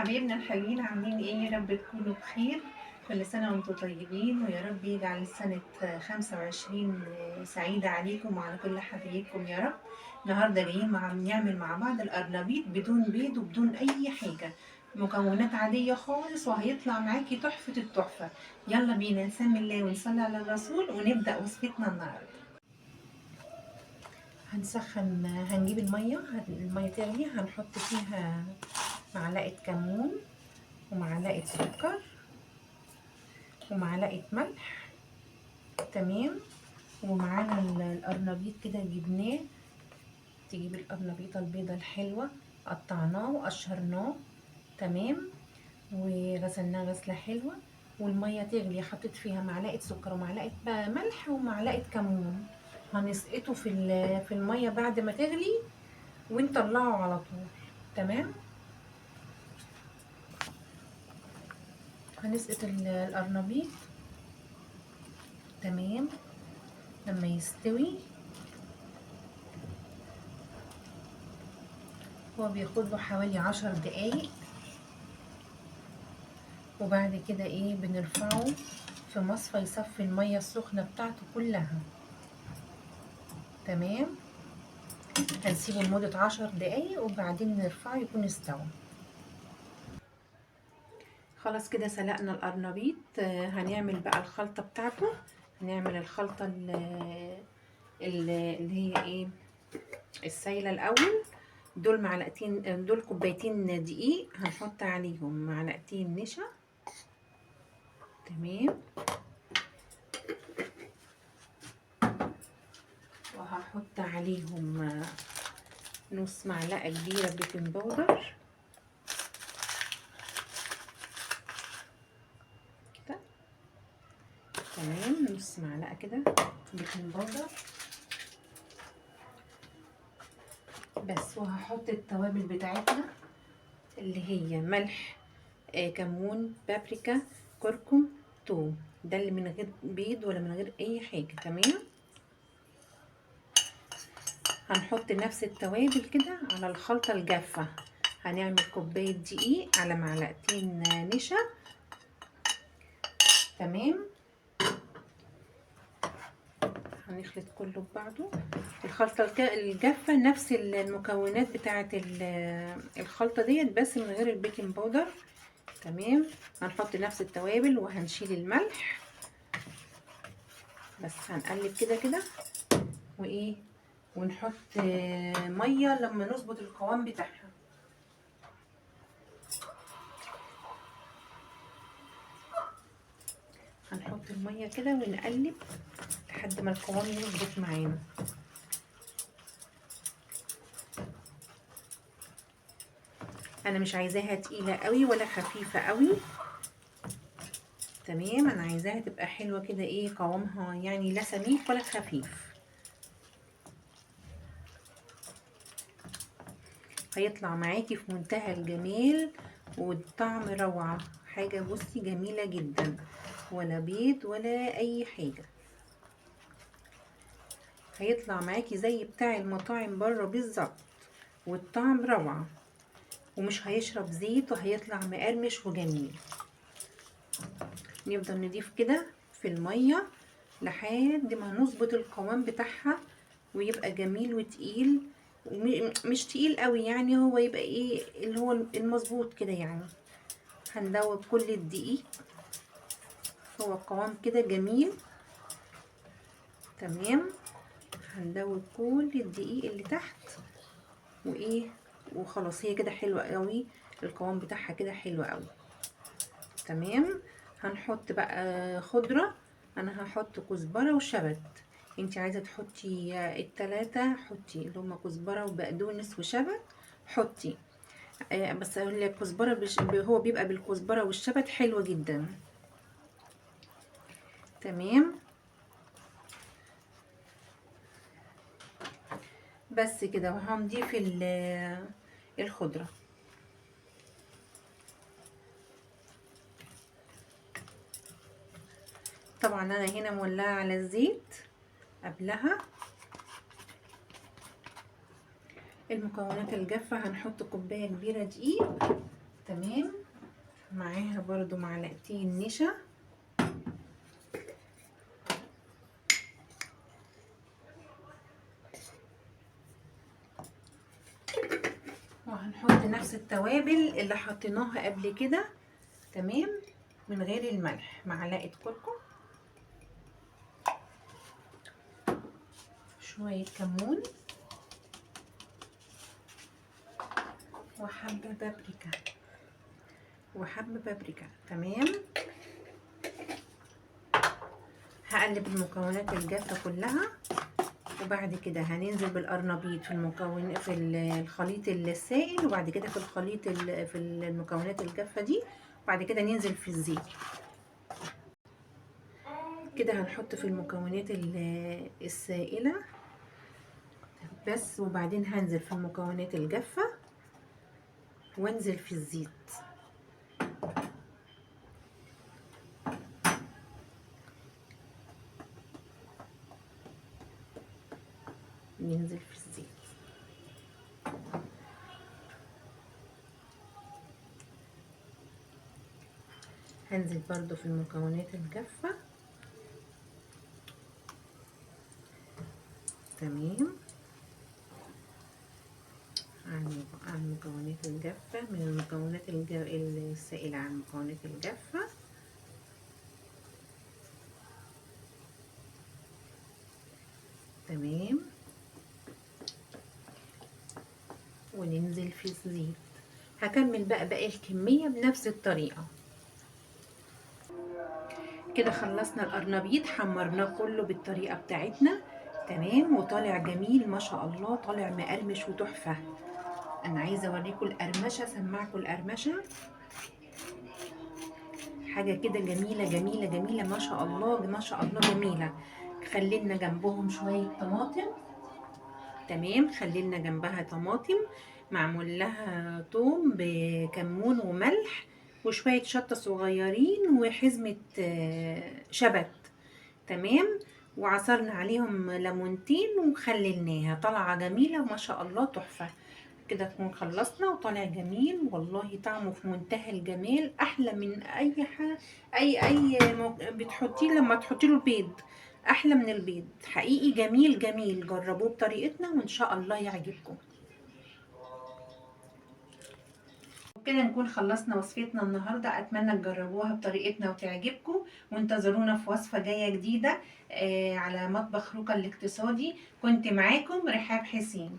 حبايبنا الحلوين، عاملين ايه؟ يا رب تكونوا بخير. كل سنة وانتم طيبين، ويا رب يجعل سنة 25 سعيدة عليكم وعلى كل حبايبكم يا رب. النهاردة جايين نعمل مع بعض القرنبيط بدون بيض وبدون اي حاجة، مكونات عادية خالص، وهيطلع معاكي تحفة التحفة. يلا بينا نسمي الله ونصلي على الرسول ونبدأ وصفتنا النهاردة. هنسخن، هنجيب المية، المية تغلي، هنحط فيها معلقة كمون ومعلقة سكر ومعلقة ملح، تمام. ومعانا القرنبيط كده جبناه، تجيب القرنبيطة البيضة الحلوة، قطعناه وقشرناه، تمام، وغسلناه غسلة حلوة. والمية تغلي، حطيت فيها معلقة سكر ومعلقة ملح ومعلقة كمون. هنسقطه في المية بعد ما تغلي ونطلعه على طول، تمام. هنسقط القرنبيط، تمام. لما يستوي هو بياخد له حوالي 10 دقايق، وبعد كده بنرفعه في مصفى يصفي المية السخنة بتاعته كلها، تمام. هنسيبه لمدة 10 دقايق وبعدين نرفعه يكون استوى. خلاص كده سلقنا القرنبيط. هنعمل بقى الخلطة بتاعته. هنعمل الخلطة اللي هي السايلة الأول. دول معلقتين، دول كوبايتين دقيق، هنحط عليهم معلقتين نشا، تمام. وهحط عليهم نص معلقة كبيرة baking powder كده، تمام. نص معلقة كده baking powder بس. وهحط التوابل بتاعتنا اللي هي ملح، كمون، بابريكا، كركم، توم. ده اللي من غير بيض ولا من غير اي حاجة، تمام. هنحط نفس التوابل كده على الخلطة الجافة. هنعمل كوباية دقيق على معلقتين نشا، تمام. هنخلط كله ببعضه. الخلطة الجافة نفس المكونات بتاعة الخلطة ديت، بس من غير ال baking powder، تمام. هنحط نفس التوابل وهنشيل الملح بس. هنقلب كده كده ونحط مية لما نظبط القوام بتاعها. هنحط المية كده ونقلب لحد ما القوام يظبط معانا. انا مش عايزاها تقيلة قوي ولا خفيفة قوي، تمام. انا عايزاها تبقى حلوة كده، قوامها لا سميك ولا خفيف. هيطلع معاكي في منتهى الجمال والطعم روعة، حاجة جميلة جدا، ولا بيض ولا اي حاجة. هيطلع معاكي زي بتاع المطاعم بره بالظبط، والطعم روعة، ومش هيشرب زيت، وهيطلع مقرمش وجميل. نفضل نضيف كده في المية لحد ما نظبط القوام بتاعها ويبقى جميل وتقيل، مش تقيل قوي يعني، هو يبقى اللي هو المظبوط كده يعني. هندوب كل الدقيق، هو القوام كده جميل، تمام. هندوب كل الدقيق اللي تحت وخلاص هي كده حلوة قوي، القوام بتاعها كده حلو قوي، تمام. هنحط بقى خضرة، انا هحط كزبرة وشبت. انتي عايزة تحطي التلاتة حطي، اللي هما كزبرة وبقدونس وشبت حطي. بس اقول لك كزبرة هو بيبقى بالكزبرة والشبت حلو جدا، تمام. بس كده. وهنضيف الخضرة. طبعا انا هنا مولعة على الزيت قبلها. المكونات الجافة هنحط كوباية كبيرة دقيق، تمام. معاها برضو معلقتين نشا. وهنحط نفس التوابل اللي حطيناها قبل كده، تمام، من غير الملح. معلقة كركم، شوية كمون، وحبة بابريكا، وحبة بابريكا. تمام. هقلب المكونات الجافة كلها، وبعد كده هننزل بالقرنبيط في المكون في الخليط السائل، وبعد كده في الخليط في المكونات الجافة دي، وبعد كده ننزل في الزيت. كده هنحط في المكونات السائلة بس، وبعدين هنزل في المكونات الجافة وانزل في الزيت. ننزل في الزيت. هنزل برضو في المكونات الجافة. تمام. على المكونات الجافة، من المكونات السائلة على المكونات الجافة. تمام. وننزل في الزيت. هكمل بقى باقي الكمية بنفس الطريقة. كده خلصنا القرنبيط، حمرناه كله بالطريقة بتاعتنا. تمام. وطالع جميل ما شاء الله، طالع مقرمش وتحفة. انا عايزة اوريكم القرمشة، سمعكم القرمشة، حاجة كده جميلة جميلة جميلة ما شاء الله ما شاء الله جميلة. خلينا جنبهم شوية طماطم. تمام. خلينا جنبها طماطم معمول لها توم بكمون وملح وشوية شطة صغيرين وحزمة شبت. تمام. وعصرنا عليهم ليمونتين وخللناها، طالعة جميلة وما شاء الله تحفة. كده نكون خلصنا وطالع جميل والله، طعمه في منتهى الجمال، احلى من اي حاجة، اي بتحطيه لما تحطي له البيض، احلى من البيض حقيقي. جميل جميل، جربوه بطريقتنا وان شاء الله يعجبكم. كده نكون خلصنا وصفتنا النهارده، اتمنى تجربوها بطريقتنا وتعجبكم، وانتظرونا في وصفه جايه جديده على مطبخ روكا الاقتصادي. كنت معاكم رحاب حسين.